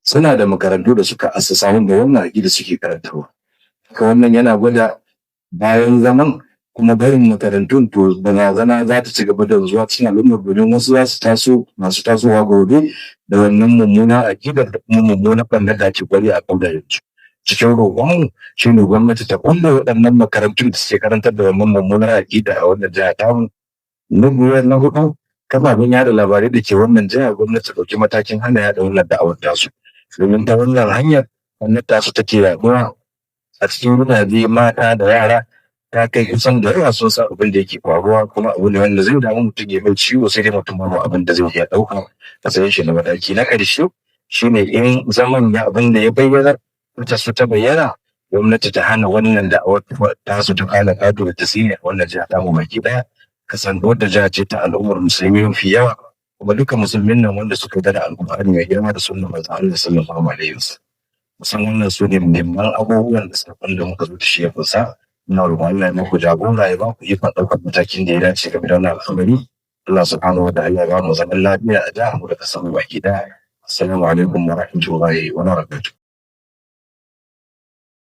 Suna da makarantu da suka assasa wanda wannan aƙida suke karantarwa. Haka wannan yana gwada bayan zaman kuma barin makarantun, to barazana za ta ci gaba da zuwa cikin al'umma, domin wasu za su taso masu tasowa gobe da wannan mummunan aƙidar da kuma mummunan ɓarnar da ake ƙoƙari a kauda yanzu. Cikin roƙonmu shi ne gwamnati ta kulle waɗannan makarantun da suke karantar da wannan mummunar aƙida a wannan jiha tamu. Na biyar, na huɗu, kafafen yaɗa labarai da ke wannan jiha, gwamnati ta ɗauki matakin hana yaɗa wannan da'awar tasu. Domin ta wannan hanyar wannan tasu take yaɗuwa a cikin gidaje, mata da yara ta kai kusan da yawa sun san abin da yake faruwa, kuma abu ne wanda zai damu mutum, ya mai ciwo, sai dai mutum babu abin da zai iya ɗauka a matsayin shi na mataki. Na ƙarshe shine in zaman ya abin da ya bayyana ta su ta bayyana, gwamnati ta hana wannan da'awar tasu ta kana ƙato da tasiri a wannan jiha tamu baki ɗaya, kasantuwar da jiha ce ta al'ummar musulmi mafi yawa, kuma duka musulmin nan wanda suka yarda da Alƙur'ani mai girma da sunnar Manzon Allah sallallahu alaihi wasallam. Kusan wannan su ne muhimman abubuwan da saƙon da muka zo da shi ya kunsa. Ina roƙon Allah ya muku jagora, ya ba ku ikon ɗaukar matakin da ya dace game da wannan al'amari. Allah subhanahu wa ta'ala ya ba mu zaman lafiya a jihar mu da ƙasar mu baki ɗaya. Assalamu alaikum wa rahmatullahi wa barakatuh.